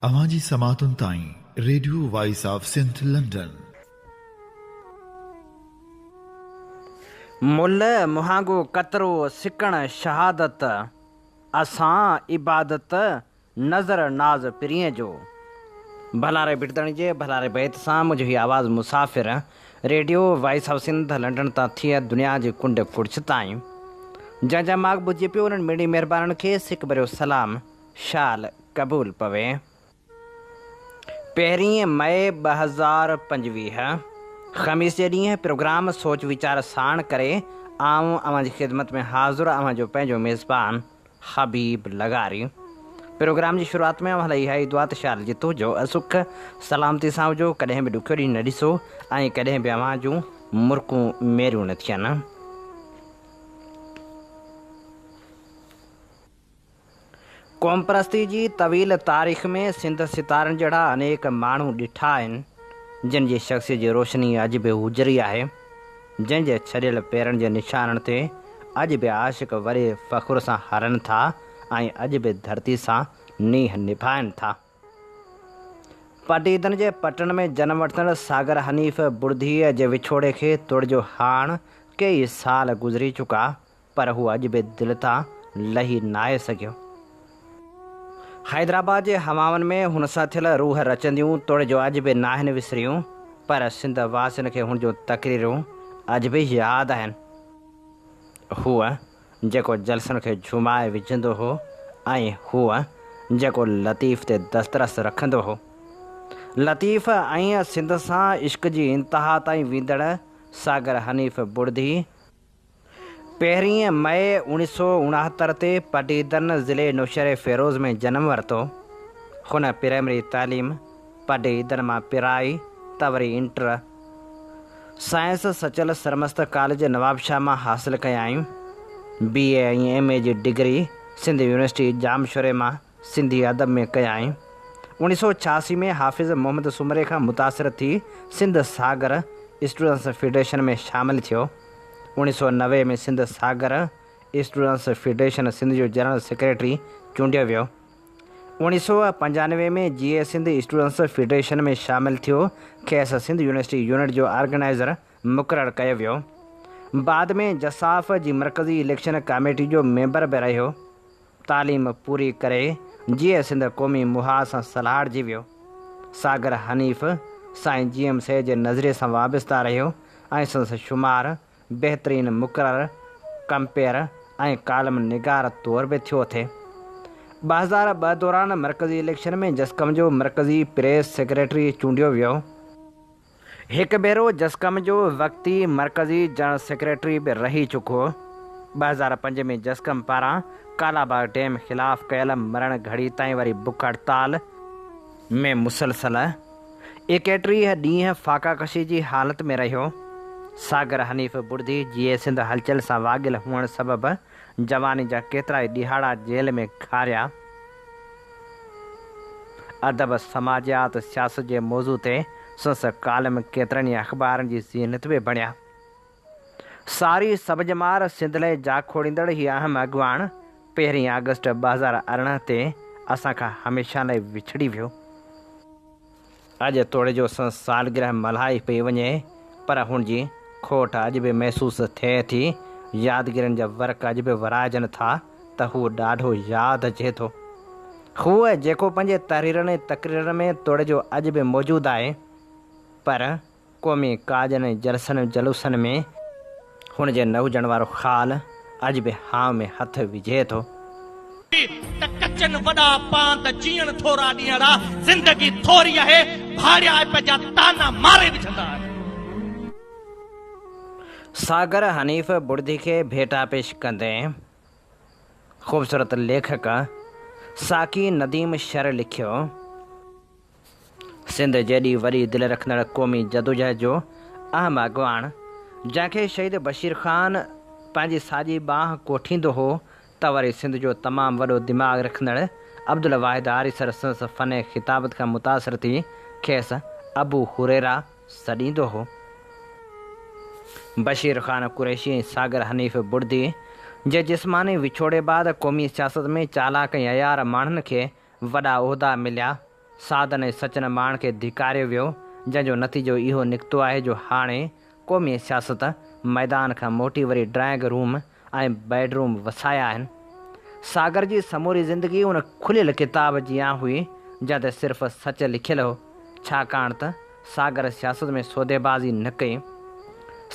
اوهان جي سماعتن تائين radio voice of Sindh London. ملهه مهانگو قطرو سڪڻ شهادت، اسان عبادت نظر ناز پرينء جو. ڀلاري ڀٽدڻي جي ڀلاري بيت سان منهنجو هي آواز مسافر radio voice of Sindh London تان ٿي دنيا جي ڪنڊ ڪڙڇ تائين جنهن جنهن ماڳ ٻڌجي پيو انهن مڙني مهربانن کي سڪ ڀريو سلام شال قبول پوي. پهرين مئي 2025 خميس جي ڏينهن پروگرام سوچ ويچار ساڻ ڪري آئون اوهان جي خدمت ۾ حاضر اوهان جو پنهنجو ميزبان حبيب لغاري. پروگرام جي شروعات ۾ اوهان لاء اها ئي دعا ته شال جتو جو سک سلامتي سان هجو ڪڏهن به ڏکيو ڏينهن نه ڏسو ۽ ڪڏهن به اوهان جون مرڪون ميريون نه ٿين. قومپرستي جي طويل تاريخ ۾ سنڌ ستارن جهڙا انيڪ ماڻهو ڏٺا آهن، جن جي شخصيت جي روشني اڄ به اجري آهي، جن جي ڇڏيل پيرن جي نشانن تي اڄ به عاشق وڏي فخر سان هلن ٿا ۽ اڄ به ڌرتي سان نينهن نڀائن ٿا. پڊعيدن جي پٽن ۾ جنم وٺندڙ ساگر حنيف بڙڌيء جي وڇوڙي کي توڙ جو هاڻ ڪيئي سال گذري چڪا، پر هو اڄ به دل تان لهي ناهي سگهيو. حيدرآباد جي هوائن ۾ هن سان ٿيل روح رچنديون توڙي جو اڄ به ناهن وسريون، پر سنڌ واسين کي هن جون تقريرون اڄ به ياد آهن. هو جيڪو جلسن کي جهومائي وجهندو هو ۽ هو جيڪو لطيف تي دسترس رکندو هو. لطيف ۽ سنڌ سان عشق جي انتها تائين ويندڙ ساگر حنيف بڙڌي، پهرين مئي 1969 تي پڊعيدن ضلعي نوشهري فيروز ۾ جنم ورتو. هن پرائمري تعليم پڊعيدن مان پرائي ته وري inter science Sachal Sarmast college Nawabshah مان حاصل ڪيائين. بي اي ۽ ايم اي جي ڊگري سنڌ يونيورسٽي ڄامشوري مان سنڌي ادب ۾ ڪيائين. 1986 ۾ حافظ محمد سومري کان متاثر ٿي سنڌ ساگر اسٽوڊنٽس فيڊريشن ۾ شامل ٿيو. 1990 ۾ سنڌ ساگر اسٽوڊنٽس فيڊريشن سنڌ جو جنرل سيڪريٽري چونڊيو ويو. 1995 ۾ جيئي سنڌ اسٽوڊنٽس فيڊريشن ۾ شامل ٿيو. کيس سنڌ يونيورسٽي يونٽ جو آرگنائيزر مقرر ڪيو ويو. بعد ۾ جساف جي مرڪزي اليڪشن ڪاميٽي جو ميمبر به رهيو. تعليم پوري ڪري جيئي سنڌ قومي محاذ سان سلهاڙجي ويو. ساگر حنيف سائين جي ايم سيد جي نظريي سان وابسته رهيو ۽ سندس شمار بهترين مقرر، ڪمپيئر ۽ ڪالم نگار طور به ٿيو ٿي. 2002 دوران مرڪزي اليڪشن ۾ جسقم جو مرڪزي پريس سيڪريٽري چونڊيو ويو. هڪ ڀيرو جسقم جو وقتي مرڪزي جنرل سيڪريٽري به رهي چڪو. 2005 ۾ جسقم پاران ڪالاباغ ڊيم خلاف ڪيل مرڻ گهڙي تائين واري بک هڙتال ۾ مسلسل 31 ڏينهن فاقا ڪشي جي حالت ۾ رهيو. ساگر حنيف بڙدي جيئي سنڌ هلچل سان واڳيل هئڻ سبب جواني جا ڪيترائي ڏهاڙا جيل ۾ گهاريا. ادب، سماجيات، سياست جي موضوع تي سندس ڪالم ڪيترن ئي اخبارن جي زينت به بڻيا. ساري سڀ ڄمار سنڌ لئه جاکوڙيندڙ هي اهم اڳواڻ پهرين آگسٽ 2018 تي اسان کان هميشه لئه وڇڙي ويو. اڄ توڙي جو سندس سالگرهه ملهائي پئي وڃي پر هن جي کوٽ اڄ به محسوس ٿئي ٿي، يادگيرين جا ورق اڄ به ورائجن ٿا ته هو ڏاڍو ياد اچي ٿو. هو جيڪو پنهنجي تحريرن ۽ تقريرن ۾ توڙي جو اڄ به موجود آهي پر قومي ڪاڄن ۽ جلسن جلوسن ۾ هن جي نه هجڻ وارو خال اڄ به هانء ۾ هٿ وجهي ٿو. ته ڪچن وڏا پاند جيئڻ ٿورا ڏينهڙا زندگي ٿوري آهي ڀاڙيائپ جا طعنا ماري وجهندا آهن. ساگر حنيف بڙدي کي ڀيٽا پيش ڪندي خوبصورت ليکڪ ساقي نديم شر لکيو. سنڌ جيڏي وڏي دل رکندڙ قومي جدوجهد جو اهم اڳواڻ، جنهن کي شهيد بشير خان پنهنجي ساڄي ٻانهن ڪوٺيندو هو ته وري سنڌ جو تمام وڏو دماغ رکندڙ عبدالواحد آريسر سندس فن خطابت کان متاثر ٿي کيس ابو هريره سڏيندو هو. بشير خان قريشي ۽ ساگر حنيف بڙدي جي جسماني وڇوڙي بعد قومي سياست ۾ چالاڪ ۽ عيار ماڻهن کي وڏا عهدا مليا. سادن ۽ سچن ماڻهن کي ڌڪاريو ويو، جنهن جو نتيجو اهو نڪتو آهي جو هاڻي قومي سياست ميدان کان موٽي وري ڊرائنگ روم ۽ بيڊ روم وسايا آهن. ساگر جي سموري زندگي ان کليل ڪتاب جيان هئي، جنهن تي صرف سچ لکيل هو، ڇاڪاڻ ته ساگر سياست ۾ سوديبازي نه ڪئي.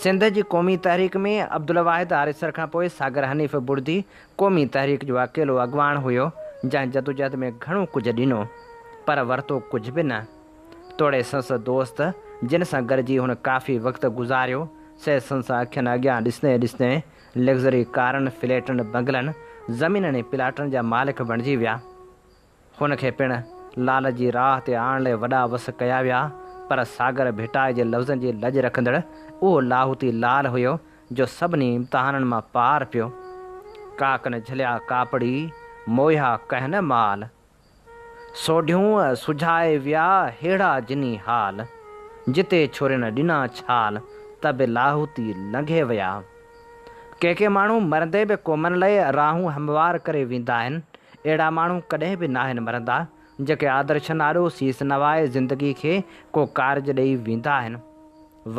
سنڌ جي قومي تحريڪ ۾ عبدالواحد آريسر کان پوء ساگر حنيف بڙدي قومي تحريڪ جو اڪيلو اڳواڻ هيو، جنهن جدوجهد ۾ گهڻو ڪجهه ڏنو، پر ورتو ڪجهه به نه. توڙي سنس دوست، جن سان گڏجي هن ڪافي وقت گذاريو، سي سنس اکين اڳيان ڏسندي ڏسندي لگزري ڪارن، فليٽن، بنگلن، زمينن ۽ پلاٽن جا مالڪ بڻجي ويا. هن کي پڻ لال جي راهه تي آڻڻ لئه وڏا وس ڪيا ويا، پر ساگر ڀٽائي جي لفظن جي لڄ رکندڙ اهو لاهوتي لال هيو، جو سڀني امتحانن مان پار پيو. ڪاڪ نه جهليا ڪاپڙي، موهيا ڪنهن نه مال. سوڍيون سجهائي ويا، ههڙا جني حال. جتي ڇورين ڏنا ڇال، ته به لاهوتي لنگهي ويا. ڪي ڪي ماڻهو مرندي به قومن لئه راهون هموار ڪري ويندا آهن. اهڙا ماڻهو ڪڏهن به ناهن مرندا، جيڪي آدرشن آڏو سيس نوائي زندگي کي ڪو ڪارج ڏئي ويندا آهن.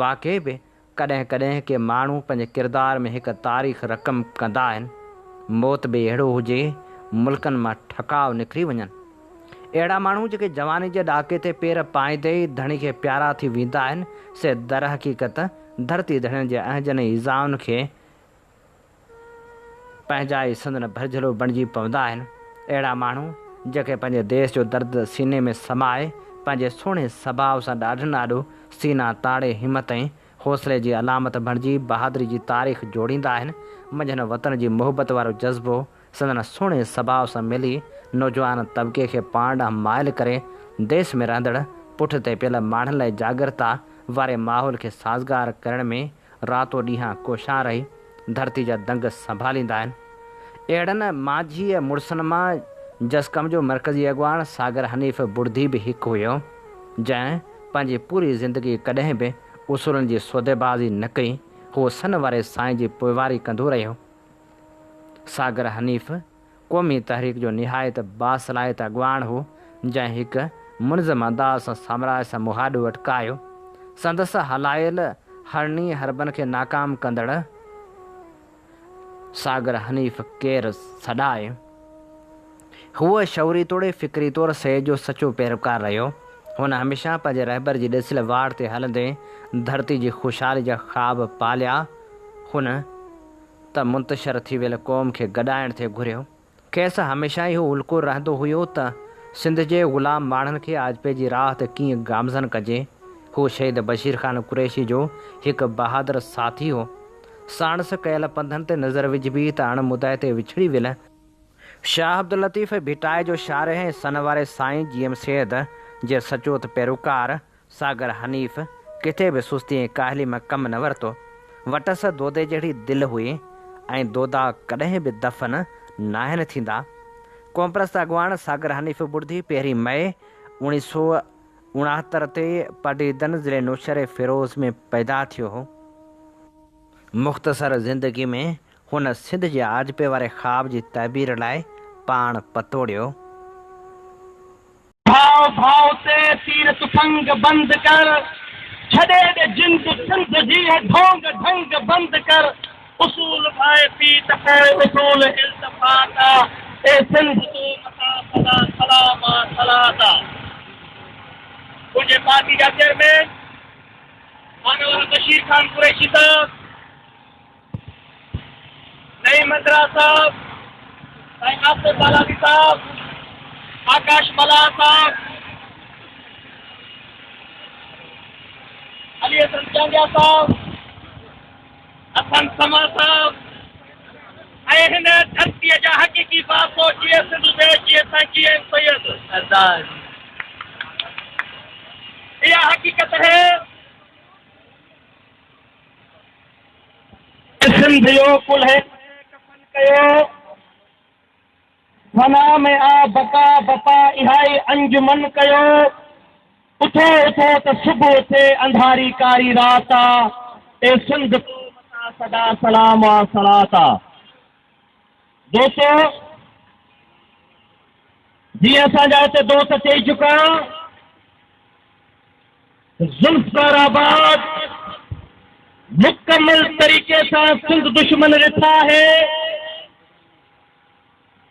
واقعي به ڪڏهن ڪڏهن ڪي ماڻهو پنهنجي ڪردار ۾ هڪ تاريخ رقم ڪندا آهن. موت به اهڙو هجي، ملڪن مان ٺڪاء نڪري وڃن. اهڙا ماڻهو جيڪي جواني جي ڏاڪي تي پير پائيندي ئي ڌڻي کي پيارا ٿي ويندا آهن، سي درحقيقت ڌرتي ڌڻين جي اهنجن ۽ ايذائن کي پنهنجا ئي سندن ڀرجهلو بڻجي پوندا آهن. اهڙا ماڻهو جيڪي پنهنجي ديس جو درد سيني ۾ سمائي پنهنجي سهڻي سڀاء سان ڏاڍن آڏو سينا تاڙي همت ۽ حوصلي جي علامت بڻجي بهادري جي تاريخ جوڙيندا آهن، منجهن وطن جي محبت وارو جذبو سندن سهڻي سڀاء سان ملي نوجوان طبقي کي پاڻ ڏانهن مائل ڪري ديس ۾ رهندڙ پٺ تي پيل ماڻهن لاء جاڳرتا واري ماحول کي سازگار ڪرڻ ۾ راتو ڏينهان ڪوشان رهي ڌرتي جا دنگ سنڀاليندا آهن. اهڙن مانجهيء مڙسن مان جسقم جو مرڪزي اڳواڻ ساگر حنيف بڙدي به هڪ هيو، جنهن پنهنجي پوري زندگي ڪڏهن به اصولن جي سوديبازي نه ڪئي، هو سن واري سائين جي پوئواري ڪندو رهيو. ساگر حنيف قومي تحريڪ جو نهايت باصلاحيت اڳواڻ هو، جنهن هڪ منظم انداز سان سامراج سان مهاڏو اٽڪايو. سندس هلايل هڙني حربن کي ناڪام ڪندڙ ساگر حنيف ڪير سڏائي. هو شعوري توڙي فڪري طور سيد جو سچو پيروڪار رهيو. هن هميشه پنهنجي رهبر جي ڏسيل واٽ تي هلندي ڌرتي جي خوشحالي جا خواب پاليا. هن ته منتشر ٿي ويل قوم کي گڏائڻ ٿي گهريو. کيس هميشه اهو الڪو رهندو هيو ته سنڌ جي غلام ماڻهن کي آجپي جي راهه تي ڪيئن گامزن ڪجي. هو شهيد بشير خان قريشي جو هڪ بهادر ساٿي هو. ساڻس ڪيل پنڌن تي نظر وجهبي ته اڻ مدعي تي وڇڙي ويل شاهه عبداللطيف ڀٽائي جو شارح ۽ سن واري سائين جي ايم سيد جي سچوت پيروڪار ساگر حنيف ڪٿي به سستي ۽ ڪاهلي مان ڪم نه ورتو. وٽس دودي جهڙي دل هئي ۽ دودا ڪڏهن به دفن ناهن ٿيندا. قومپرست اڳواڻ ساگر حنيف ٻڙڌي پهرين مئي 1969 تي پڊعيدن ضلعي نوشهري فيروز ۾ پيدا ٿيو هو. مختصر زندگي ۾ هن سنڌ جي آجپي واري خواب جي تعبير لاء پاڻ پتوڙيو. ڀاء ڀاء تي تير تفنگ بند ڪر، ڇڏي ڏي جند سنڌ جي هي ڍونگ ڍنگ بند ڪر، اصول ڀائپي ته پوء اصول التفات آ، اي سنڌ تو مٿان سدا سلام آ صلات آ. منهنجي پارٽي جا چيئرمين مانوارا بشير خان قريشي صاحب، نعيم اندرا صاحب، سائين آصف بالاوي صاحب، آڪاش ملاح صاحب، علي حسن چانڊيا صاحب، حسن سما صاحب ۽ هن ڌرتيء جا حقيقي باسو جيئي سنڌ ديس جيئي سائين جي ايم سيد. اها حقيقت آهي. سنڌ جو ڪلهي ڀري ڪفن ڪيو، فنا ۾ آ بقا بپا اهائي انجمن ڪيو، اٿو اٿو ته صبح ٿئي انڌاري ڪاري رات آ، اي سنڌ تو مٿان سدا سلام آ صلات آ. دوستو! جيئن اسان جا هتي دوست چئي چڪا ته ذوالفقار آباد مڪمل طريقي سان سنڌ دشمن رٿ آهي.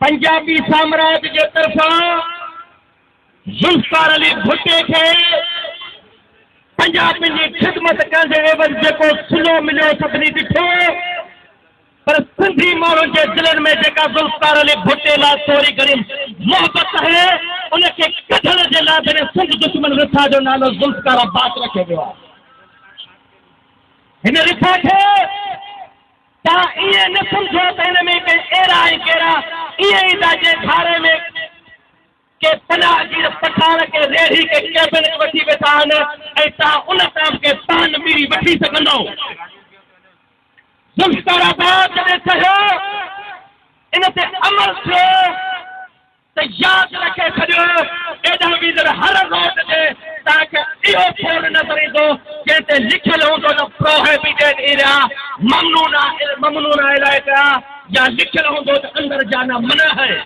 پنجابي سامراج جي طرفان ذوالفقار علي ڀٽي کي پنجابين جي خدمت ڪرڻ جي عيوض جيڪو صلو مليو سڀني ڏٺو پر سنڌي ماڻهن جي دلين ۾ جيڪا ذوالفقار علي ڀٽي لاء ٿوري گهڻي محبت آهي ان کي ڪڍڻ جي لاء به هن سنڌ دشمن رٿا جو نالو ذوالفقار عباس رکيو ويو آهي. هن رٿا کي توهان ائين نه سمجهو ته هن ۾ ڪي اهڙا ۽ ڪهڙا ائين ايندا جنهن کاري ۾ ڪي پناهگير پٺاڻ ڪي ريڙهي ڪي ڪيبنٽ وٺي ويٺا آهن ۽ توهان ان تان به ڪي پان ٻيڙي وٺي سگهندؤ. ذوالفقار آباد جڏهن ٺهيو ان تي عمل ٿيو ته ياد رکي ڇڏيو ايڏانهن ويندڙ هر روڊ تي توهان کي اهو بورڊ نظر ايندو جنهن تي لکيل هوندو ته پروهيبيٽيڊ ايريا، ممنوعه ممنوعه علائقا، يا لکيل هوندو ته اندر جانا منع هي.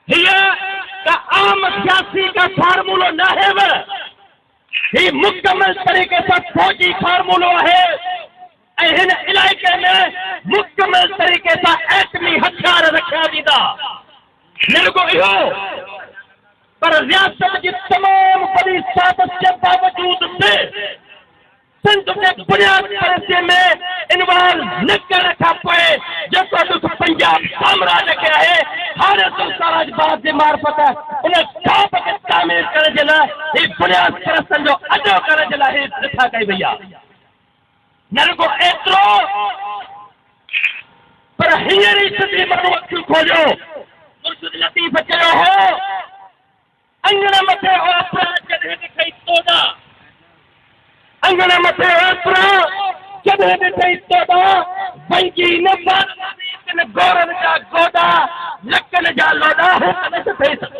هيء ڪا عام سياسي ڪا فارمولو ناهي و هي مڪمل طريقي سان فوجي فارمولو آهي ۽ هن علائقي ۾ مڪمل طريقي سان ايٽمي هٿيار رکيا ويندا. نه رڳو اهو پر رياست جي تمام وڏي سازش جي باوجود به سنڌ کي بنياد پرستي ۾ انوالو نه ڪرڻ کان پوء جيڪو ڏک پنجاب سامراج کي آهي، هاڻي سلطان آباد جي معرفت ان خواب کي تعمير ڪرڻ جي لاء هي بنياد پرستن جو اڏو ڪرڻ جي لاء هي رٿا ڪئي وئي آهي. نه رڳو ايترو پر هينئر ئي سنڌي ماڻهو اکيون کوليو. مرشد لطيف چيو هو. اڱڻ مٿي اوپرا جڏهن ڏٺئي توڏا. اڱڻ مٿي اوپرا جڏهن ڏٺئي توڏا. ونگي نه وارندي تن گورن جا گوڏا. لڪن جا لوڏا هو ته نه ڏٺئي سڀ.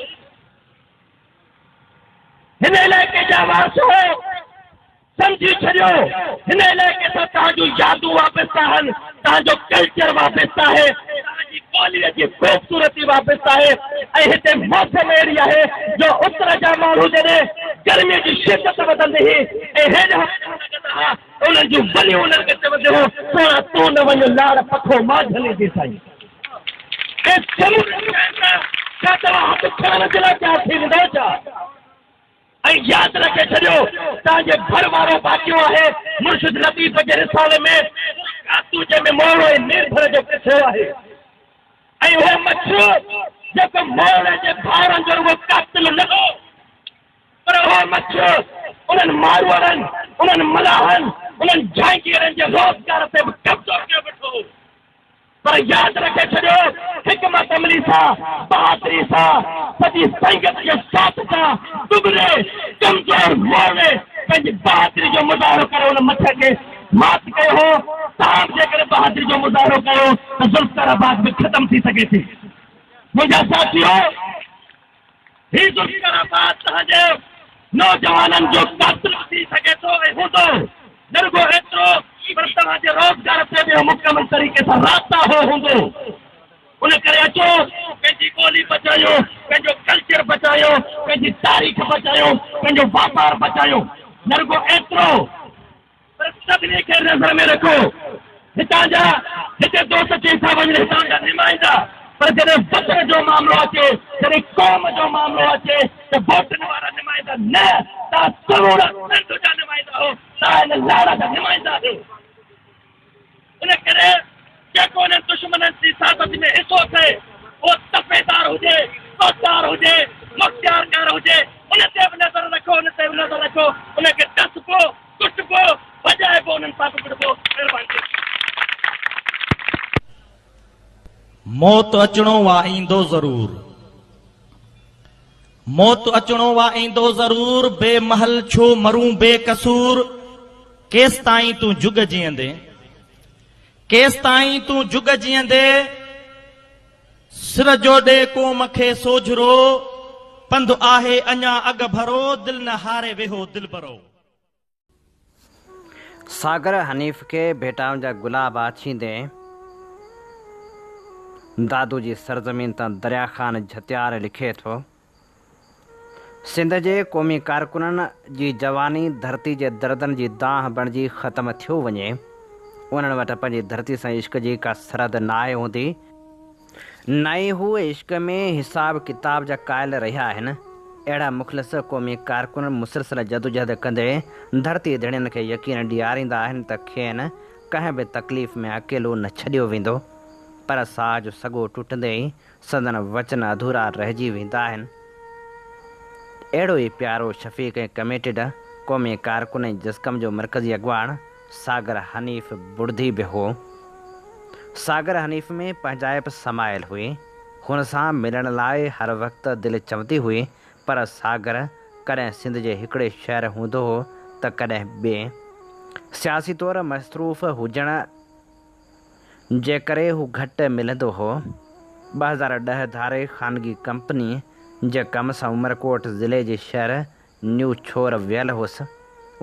هن علائقي جا وارثو! سمجهي ڇڏيو، هن علائقي سان توهان جون يادون وابسته آهن، توهان جو ڪلچر وابسته آهي، توهان جي ٻوليء جي خوبصورتي وابسته آهي ۽ هتي موسم اهڙي آهي جو اتر جا ماڻهو جڏهن گرميء جي شدت وڌندي هئي ۽ هيڏانهن وڃڻ لڳندا ها ته انهن جون وليون انهن کي چونديون هيون، سهڻا تون نه وڃ لاڙ پکو مان جهليندي سائين. ۽ سمورن شين تان ڇا توهان هٿ کڻڻ جي لاء تيار ٿي ويندؤ ڇا؟ ۽ ياد رکي ڇڏيو توهان جي ڀر وارو واقعو آهي مرشد لطيف جي رسالي ۾ ڪاتو جنهن ۾ مورڙو ۽ ميرڀر جو قصو آهي ۽ اهو مڇ جيڪو مورڙي جي ڀائرن جو رڳو قاتل نه هو پر اهو مڇ انهن ماروئڙن انهن ملاحن انهن جهانگيئڙن جي روزگار تي به قبضو ڪيو ويٺو هو. پر ياد رکي ڇڏيو حڪمت عملي سان، بهادري سان، سڄي سنگت جي ساٿ سان ڏٻري، ڪمزور مورڙي پنهنجي بهادري جو مظاهرو ڪري ان مڇ کي مات ڪيو هو، توهان به جيڪڏهن بهادري جو مظاهرو ڪيو ته ذوالفقار آباد به ختم ٿي سگهي ٿي. منهنجا ساٿيو! هي ذوالفقار آباد توهان جي نوجوانن جو قاتل به ٿي سگهي ٿو ۽ هوندو. نه رڳو ايترو پر توهان جي روزگار تي به اهو مڪمل طريقي سان رابطا هو هوندو. ان ڪري اچو پنهنجي ٻولي بچايون، پنهنجو ڪلچر بچايون، پنهنجي تاريخ بچايون، پنهنجو واپار بچايون. نه رڳو ايترو پر سڀني کي نظر ۾ رکو هتان جا هتي دوست چئي ٿا وڃن هتان جا نمائندا پر جڏهن وطن جو معاملو اچي جڏهن قوم جو معاملو اچي ته ووٽن وارا نمائندا نه توهان سمورا سنڌ جا نمائندا آهيو توهان هن لاڙ جا نمائندا آهيو ان ڪري جيڪو انهن دشمنن جي سازش ۾ حصو اٿئي اهو تپيدار هجي، سوچار هجي، مختيارڪار هجي، ان تي به نظر رکو، ان تي به نظر رکو، ان کي ڏسبو، ڪٽبو، ڀڄائبو، انهن سان به وڙهبو. مهرباني ڪري. موت اچڻو آ ايندو ضرور. موت اچڻو آ ايندو ضرور بي مهل ڇو مرون بي قصور ڪيستائين تون جڳ جيئندين ڪيستائين تون جڳ جيئندين سر جو ڏي قوم کي سوجهرو پنڌ آهي اڃا اڳ ڀرو دل نه هاري ويهو دلبرو. ساگر حنيف کي ڀيٽائن جا گلاب آڇيندين. دادو جي سرزمين تان دريا خان جهتيار لکي ٿو، سنڌ جي قومي ڪارڪنن جي جواني ڌرتي جي دردن جي دانهن بڻجي ختم ٿيو وڃي. انهن وٽ پنهنجي ڌرتي سان عشق جي ڪا سرحد ناهي هوندي. نه ئي هو عشق ۾ حساب ڪتاب جا قائل رهيا آهن. اهڙا مخلص قومي ڪارڪن مسلسل جدوجهد ڪندي ڌرتي ڌڻين کي يقين ڏياريندا آهن ته کين ڪنهن به تڪليف ۾ اڪيلو نه ڇڏيو ويندو. پر ساهه جو سڳو ٽٽندي ئي سندن وچن اڌورا رهجي ويندا آهن. اهڙو ئي پيارو، شفيق ۽ ڪميٽيڊ قومي ڪارڪن ۽ جسقم جو مرڪزي اڳواڻ ساگر حنيف بڙدي به هو. ساگر حنيف ۾ پنهنجائپ سمايل هئي. هن سان ملڻ لاء هر وقت دل چوندي هئي پر ساگر ڪڏهن سنڌ جي هڪڙي شهر هوندو هو ته ڪڏهن ٻئي. سياسي طور مصروف هجڻ جي ڪري هو گهٽ ملندو هو. 2010 ڌاري خانگي ڪمپني جي ڪم سان عمرڪوٽ ضلعي جي شهر نيو ڇور ويل هوس.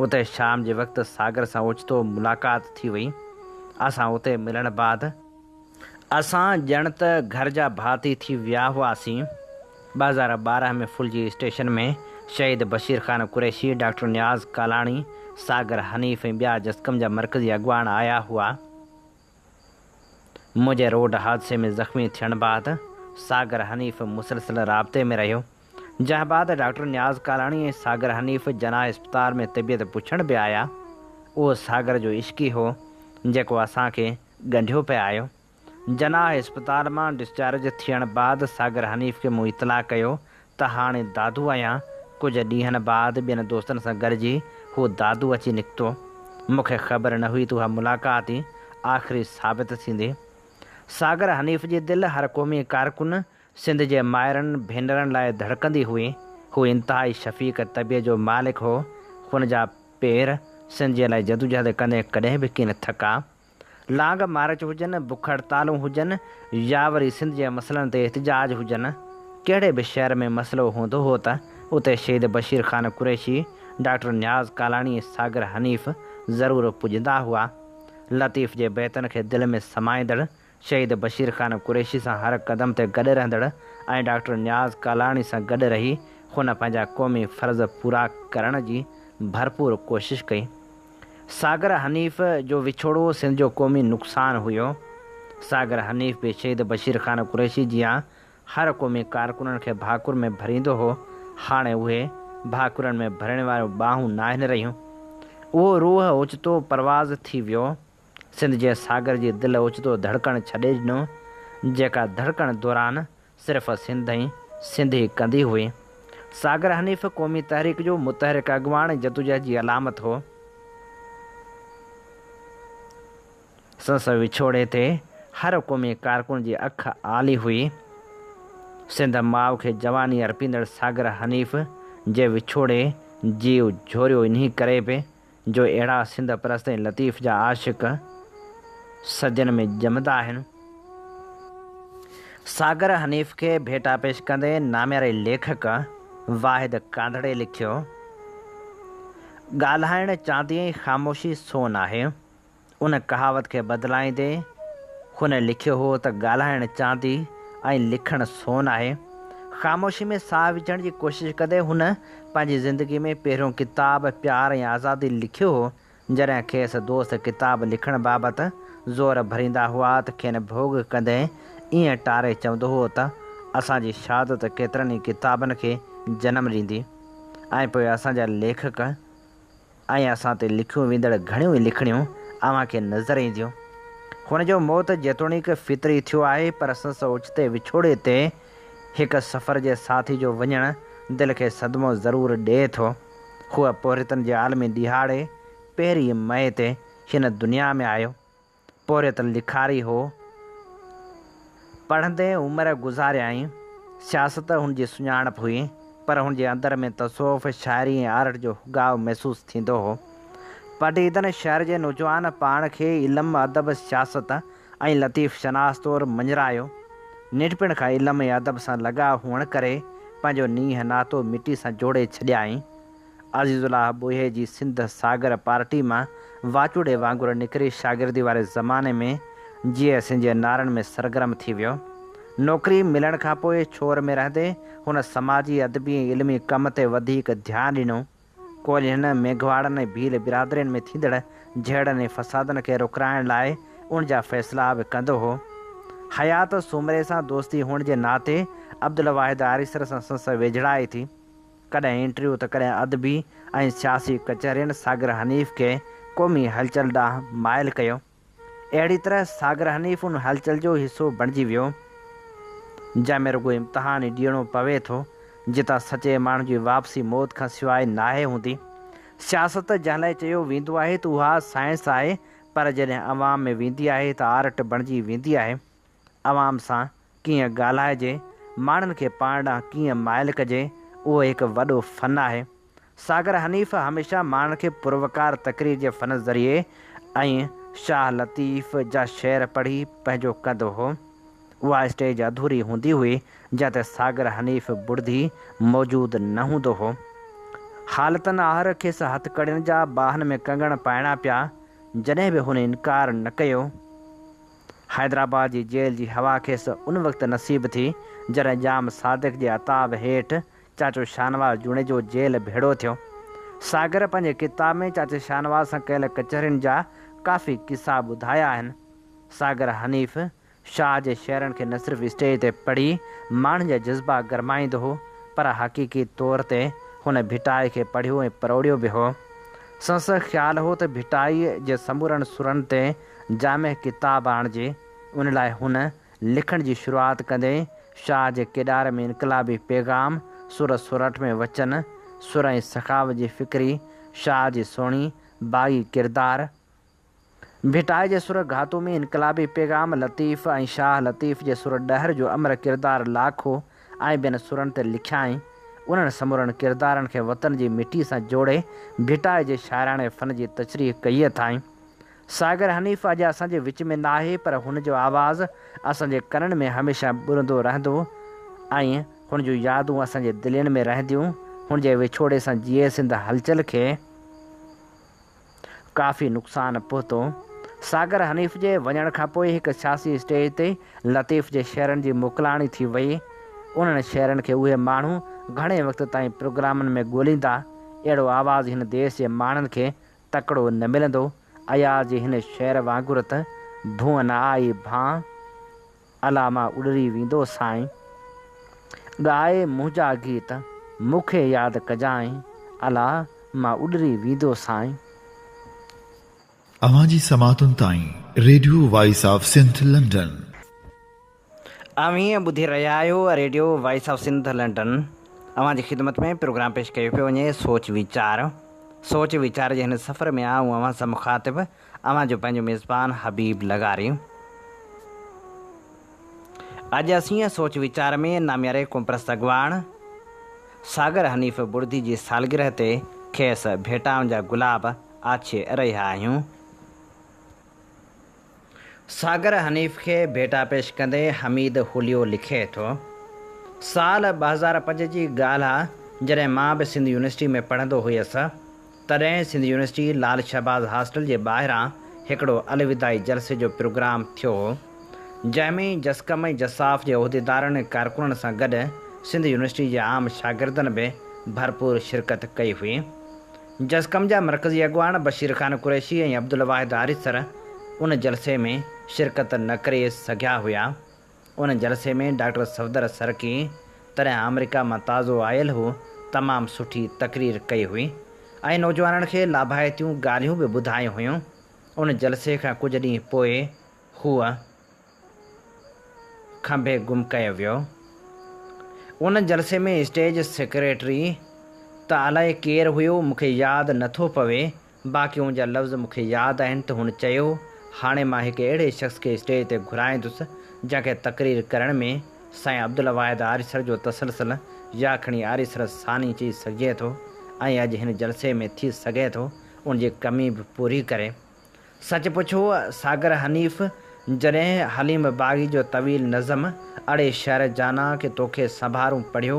اتي شام جي وقت ساگر سان اوچتو ملاقات ٿي وئي. اسان اتي ملڻ بعد. اسان ڄڻ ته گهر جا ڀاتي ٿي ويا هئاسين. 2012 ۾ ڦلجي اسٽيشن ۾ شهيد بشير خان قريشي، ڊاڪٽر نياز ڪالاڻي، ساگر حنيف ۽ ٻيا جسقم جا مرڪزي اڳواڻ آيا هئا. منهنجي روڊ حادثي ۾ زخمي ٿيڻ بعد ساگر حنيف مسلسل رابطي ۾ رهيو. جنهن بعد ڊاڪٽر نياز ڪالاڻي ۽ ساگر حنيف جناح اسپتال ۾ طبيعت پڇڻ به آيا. اهو ساگر جو عشق ئي هو، جيڪو اسان کي ڳنڍيو پئي آيو. جناح اسپتال مان ڊسچارج ٿيڻ بعد ساگر حنيف کي مون اطلاع ڪيو ته هاڻي دادو آهيان، ڪجهه ڏينهن بعد ٻين دوستن سان گڏجي هو دادو اچي نڪتو. مون کي خبر نه هئي ته اها ملاقات ئي آخري ثابت ٿيندي. ساگر حنيف جي دل هر قومي ڪارڪن، سنڌ جي مائرن ڀينرن لاء ڌڙڪندي هئي. هو انتهائي شفيق طبيعت جو مالڪ هو. هن جا پير سنڌ جي لاء جدوجهد ڪندي ڪڏهن به ڪين ٿڪا. لانگ مارچ هجن، بک هڙتالون هجن يا وري سنڌ جي مسئلن تي احتجاج هجن، ڪهڙي به شهر ۾ مسئلو هوندو هو ته اتي شهيد بشير خان قريشي، ڊاڪٽر نياز ڪالاڻي ۽ ساگر حنيف ضرور پڄندا هئا. لطيف جي بيتن کي دل ۾ سمائيندڙ، شهيد بشير خان قريشي سان هر قدم تي گڏ رهندڙ ۽ ڊاڪٽر نياز ڪالاڻي سان گڏ رهي هن پنهنجا قومي فرض پورا ڪرڻ جي ڀرپور ڪوشش ڪئي. ساگر حنيف جو وڇوڙو سنڌ جو قومي نقصان هيو. ساگر حنيف به شهيد بشير خان قريشي جيان هر قومي ڪارڪنن کي ڀاڪر ۾ ڀريندو هو، هاڻي اهي ڀاڪرن ۾ ڀرڻ واريون ٻانهون ناهن رهيون. اهو روح اوچتو پرواز ٿي ويو. سنڌ جي ساگر جي دل اوچتو ڌڙڪڻ ڇڏي ڏنو، جيڪا ڌڙڪڻ دوران صرف سنڌ ۽ سنڌ ئي ڪندي هئي. ساگر حنيف قومي تحريڪ جو متحرڪ اڳواڻ ۽ جدوجهد جي علامت هو. سندس وڇوڙي تي هر قومي ڪارڪن جي اک آلي هئي. سنڌ ماء کي جواني ارپيندڙ ساگر حنيف جي وڇوڙي جيء جهوريو انهي ڪري به جو اهڙا سنڌ پرست ۽ لطيف جا عاشق صدين ۾ ڄمندا آهن. ساگر حنيف کي ڀيٽا پيش ڪندي نامياري ليکڪ واحد ڪانڌڙي لکيو، ڳالهائڻ چاندي ۽ خاموشي سون آهي. ان ڪهاوت کي بدلائيندي هن لکيو هو ته ڳالهائڻ چاندي ۽ لکڻ سون آهي. خاموشي ۾ ساهه وجهڻ جي ڪوشش ڪندي هن پنهنجي زندگي ۾ پهريون ڪتاب پيار ۽ آزادي لکيو هو. جڏهن کيس دوست ڪتاب لکڻ بابت زور ڀريندا هئا ته کين ڀوڳ ڪندي ائين ٽاري چوندو هو ته اسان جي شهادت ڪيترن ئي ڪتابن کي جنم ڏيندي ۽ پوء اسان جا ليکڪ ۽ اسان تي لکيون ويندڙ گهڻيون ئي لکڻيون اوهان کي نظر اينديون. هن جو موت جيتوڻيڪ فطري ٿيو آهي پر سندس اوچتي وڇوڙي تي هڪ سفر جي ساٿي جو وڃڻ دل کي صدمو ضرور ڏئي ٿو. هو پورهيتن جي عالمي ڏهاڙي پهرين مئي تي هن دنيا ۾ آيو. پورهيت لکاري هو. پڙهندي عمر گذاريائين. سياست هن جي سڃاڻپ هئي، پر هن جي اندر ۾ تصوف، شاعري ۽ آرٽ جو حڳاء محسوس ٿيندو هو. پڊعيدن شهر جي نوجوان پاڻ کي علم، ادب، سياست ۽ لطيف شناس طور مڃرايو. ننڍپڻ کان علم ۽ ادب سان لڳاء هئڻ ڪري پنهنجو نينهن ناتو مٽي سان جوڙي ڇڏيائين. عزيز الله ٻوهيي جي سنڌ ساگر پارٽي مان واچوڙي وانگر نڪري شاگردي واري زماني ۾ جيئي سنڌ جي نعرن ۾ سرگرم ٿي ويو. نوڪري ملڻ کان پوء ڇور ۾ رهندي هن سماجي، ادبي ۽ علمي ڪم تي وڌيڪ ڌيان ڏنو. ڪولهين، ميگهواڙن ۽ ڀيل برادرين ۾ ٿيندڙ جهيڙن ۽ فسادن کي روڪرائڻ لاء ان جا فيصلا به ڪندو هو. حيات سومري سان دوستي هئڻ جي ناتي عبدالواحد آريسر سان سندس ويجهڙائي ٿي. ڪڏهن انٽرويو ته ڪڏهن ادبي ۽ سياسي ڪچهرين ساگر حنيف کي قومي هلچل ڏانهن مائل ڪيو. اهڙي طرح ساگر حنيف ان هلچل جو حصو بڻجي ويو، جنهن ۾ رڳو امتحان ئي ڏيڻو پوي ٿو، جتان سچي ماڻهو جي واپسي موت کان سواء ناهي هوندي. سياست جنهن لاء چيو ويندو آهي ته اها سائنس آهي، پر جڏهن عوام ۾ ويندي آهي ته آرٽ بڻجي ويندي آهي. عوام سان ڪيئن ڳالهائجي، ماڻهن کي پاڻ ڏانهن ڪيئن مائل ڪجي، اهو هڪ وڏو فن آهي. ساگر حنيف هميشه ماڻهن کي پروقار تقرير جي فن ذريعي ۽ شاهه لطيف جا شعر پڙهي پنهنجو ڪندو هو. اها اسٽيج اڌوري هوندي هئي، جنهن تي ساگر حنيف بڙدي موجود نه هوندو هو. حالتن آهر کيس هٿڪڙين جا ٻانهن ۾ ڪنگڻ پائڻا پيا، جڏهن به هن انڪار نه ڪيو. حيدرآباد جي جيل جي هوا کيس ان وقت نصيب ٿي، جڏهن ڄام صادق جي عتاب هيٺ چاچو شاهنواز جوڻيجو جيل ڀيڙو ٿيو. ساگر پنهنجي ڪتاب ۾ چاچي شاهنواز سان ڪيل ڪچهرين جا ڪافي قصا ٻڌايا آهن. ساگر حنيف شاهه جي شعرن کي نه صرف اسٽيج تي پڙهي ماڻهن جا جذبا گرمائيندو هو، پر حقيقي طور تي هن ڀٽائي کي پڙهيو ۽ پروڙيو به هو. سندس خيال هو ته ڀٽائيء جي سمورن سرن تي جامع ڪتاب آڻجي، ان لاء هن لکڻ جي شروعات ڪندي شاهه جي ڪيڏار ۾ انقلابي پيغام، سر سورٺ ۾ وچن، سر ۽ سخاوت جي فڪري، شاهه جي سهڻي، باغي ڪردار، ڀٽائي جي سر گهاتو ۾ انقلابي پيغام، لطيف ۽ شاهه لطيف جي سر ڏهر جو امر ڪردار لاکو ۽ ٻين سرن تي لکيائين. انهن سمورن ڪردارن کي وطن جي مٽي سان جوڙي ڀٽائي جي شاعراڻي فن جي تشريح ڪئي اٿائين. ساگر حنيف اڄ اسان جي وچ ۾ ناهي پر هن جو آواز اسان جي ڪنن ۾ هميشه ٻرندو رهندو ۽ هن جون يادون اسان جي دلين ۾ رهنديون. هن جي وڇوڙي سان جيئي سنڌ هلچل کي ڪافي نقصان پهتو. ساگر حنيف جي وڃڻ کانپوء هڪ سياسي اسٽيج تي لطيف جي شعرن جي موڪلاڻي ٿي وئي. انهن شعرن کي اهي ماڻهو گهڻي وقت تائين پروگرامن ۾ ڳوليندا. اهڙو آواز هن ديس جي ماڻهن کي تڪڙو نه ملندو، اياز جي هن شعر وانگر ته ڀونء نه آئي ڀانء، الا مان اڏري ويندو سانء. ڳائي منهنجا گيت، مون کي ياد ڪجانء، الا مان اڏري ويندو سانء. اوهان جي سماعتن تائين radio voice of Sindh London. اوهين ٻڌي رهيا آهيو radio voice of Sindh London. اوهان جي خدمت ۾ پروگرام پيش ڪيو پيو وڃي سوچ ويچار. سوچ ويچار جي هن سفر ۾ آئون اوهان سان مخاطب اوهان جو پنهنجو ميزبان حبيب لغاري. اڄ اسين سوچ ويچار ۾ نامياري قومپرست اڳواڻ ساگر حنيف بڙدي جي سالگرهه تي کيس ڀيٽائن جا گلاب آڇي رهيا آهيون. ساگر حنيف کي ڀيٽا پيش ڪندي حميد هوليو لکي ٿو، سال 2005 جي ڳالهه آ، جڏهن مان به سنڌ يونيورسٽي ۾ پڙهندو هيس، تڏهن سنڌ يونيورسٽي لال شهباز هاسٽل جي ٻاهران هڪڙو الوداعي جلسي جو پروگرام ٿيو هو، جنهن ۾ جسقم ۽ جساف جي عهديدارن ۽ ڪارڪنن سان گڏ سنڌ يونيورسٽي جي عام شاگردن به ڀرپور شرڪت ڪئي هئي. جسقم جا مرڪزي اڳواڻ بشير خان قريشي ۽ عبدالواحد آريسر ان جلسي ۾ شرڪت نه ڪري سگهيا هيا. ان جلسي ۾ ڊاڪٽر صفدر سرڪي تڏهن آمريڪا مان تازو آيل هو تمام سٺي تقرير ڪئي هئي ۽ نوجوانن کي لاڀائتيون ڳالهيون به ٻڌايون هيون. ان جلسي کان ڪجهه ڏينهن پوء هو کنڀي گم ڪيو ويو. ان جلسي ۾ اسٽيج سيڪريٽري ته الائي ڪير هيو مون کي ياد نه ٿو پوي باقي ان جا لفظ مون کي ياد آهن ته هن چيو هاڻي مان هڪ اهڙي شخص کي اسٽيج تي گهرائيندس جنهن کي تقرير ڪرڻ ۾ سائين عبدالواحد آريسر جو تسلسل يا کڻي آريسر ثاني چئي سگهجي ٿو ۽ اڄ هن جلسي ۾ ٿي سگهي ٿو ان جي ڪمي به پوري ڪري. سچ پڇو ساگر حنيف جڏهن حليم باغي جو طويل نظم اڙي شهر جانان ڪي توکي سنڀارون پڙهيو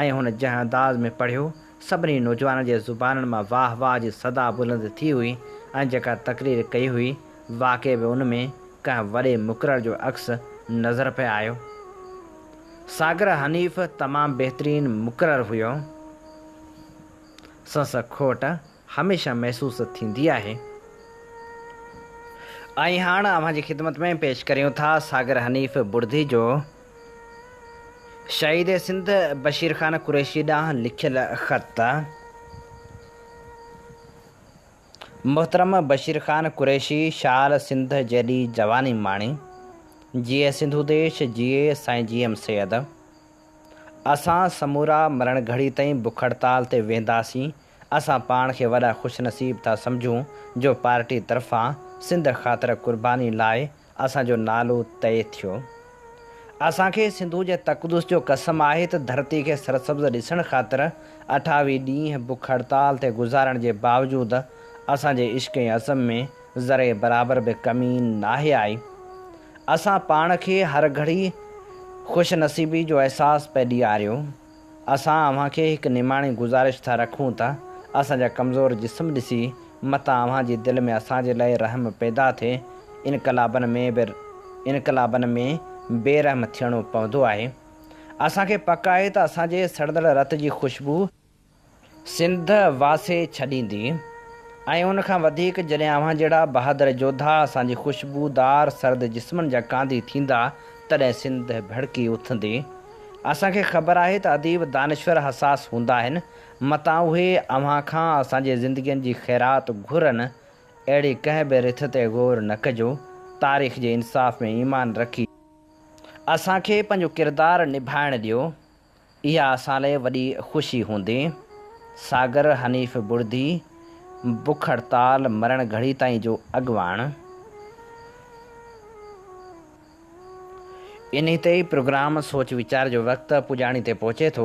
۽ هن جنهن انداز ۾ پڙهيو سڀني نوجوانن جي زبانن مان واهه واهه جي صدا بلند ٿي هئي ۽ جيڪا تقرير ڪئي هئي واقعي به ان ۾ ڪنهن وڏي مقرر جو عڪس نظر پئي آيو. ساگر حنيف تمام بهترين مقرر هيو. سنس کوٽ هميشه محسوس ٿيندي آهي. ۽ هاڻ اوهان جي خدمت ۾ پيش ڪريون ٿا ساگر حنيف بڙدي جو شهيد سنڌ بشير خان قريشي ڏانهن لکيل خط. محترم بشير خان قريشي شال سنڌ جيڏي جواني ماڻي. جيئي سنڌو ديش جيئي سائين جي ايم سيد. اسان سمورا مرڻ گهڙي تائين بک هڙتال تي ويهنداسين. اسان پاڻ کي وڏا خوش نصيب ٿا سمجهون جو پارٽي طرفان سنڌ خاطر قرباني لاء اسان جو نالو طئي ٿيو. اسان کي سنڌو جي تقدس جو قسم آهي ته ڌرتي کي سرسبز ڏسڻ خاطر اٺاويهه ڏينهن بک هڙتال تي گذارڻ جي باوجود اسان جي عشق ۽ عزم ۾ ذري برابر به ڪمي ناهي آئي. اسان پاڻ کي هر گهڙي خوش نصيبي جو احساس پئي ڏياريو. اسان اوهان کي هڪ نماڻي گذارش ٿا رکون ته اسان جا ڪمزور جسم ڏسي متان اوهان جي دل ۾ اسان جي لئه رحم پيدا ٿئي. انقلابن ۾ به انقلابن ۾ بي رحم ٿيڻو پوندو آهي. اسان کي پڪ آهي ته اسان جي سڙندڙ رت جي خوشبو. سنڌ واسي ڇڏيندي ۽ ان کان وڌيڪ جڏهن اوهان جهڙا بهادر جوڌا اسان جي خوشبودار سرد جسمن جا ڪانڌي ٿيندا تڏهن سنڌ ڀڙڪي اٿندي. اسان کي خبر آهي ته اديب دانشور حساس هوندا آهن، متان اهي اوهان کان اسان جي زندگين جي خيرات گهرن، اهڙي ڪنهن به رٿ تي غور نه ڪجو، تاريخ جي انصاف ۾ ايمان رکي اسان کي پنهنجو ڪردار نڀائڻ ڏيو. اها اسان لئه وڏي خوشي هوندي. ساگر حنيف بڙدي، بک هڙتال مرڻ گهڙي تائين جو اڳواڻ. انهي تي ئي پروگرام سوچ ويچار جو وقت پڄاڻي تي پهچي ٿو.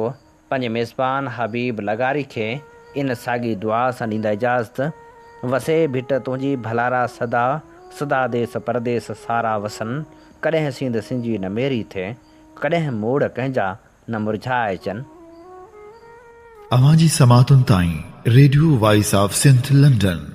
پنهنجي ميزبان حبيب لغاري کي ان ساڳي دعا سان ڏيندا اجازت، وسي ڀٽ تنهنجي ڀلارا سدا، سدا ديس پرديس سارا وسن، ڪڏهن سينڌ سنجي نه ميري ٿئي. ڪڏهن موڙ ڪنهن جا نه مرجهائجن. اوهان جي سماعتن تائين radio voice of Sindh London.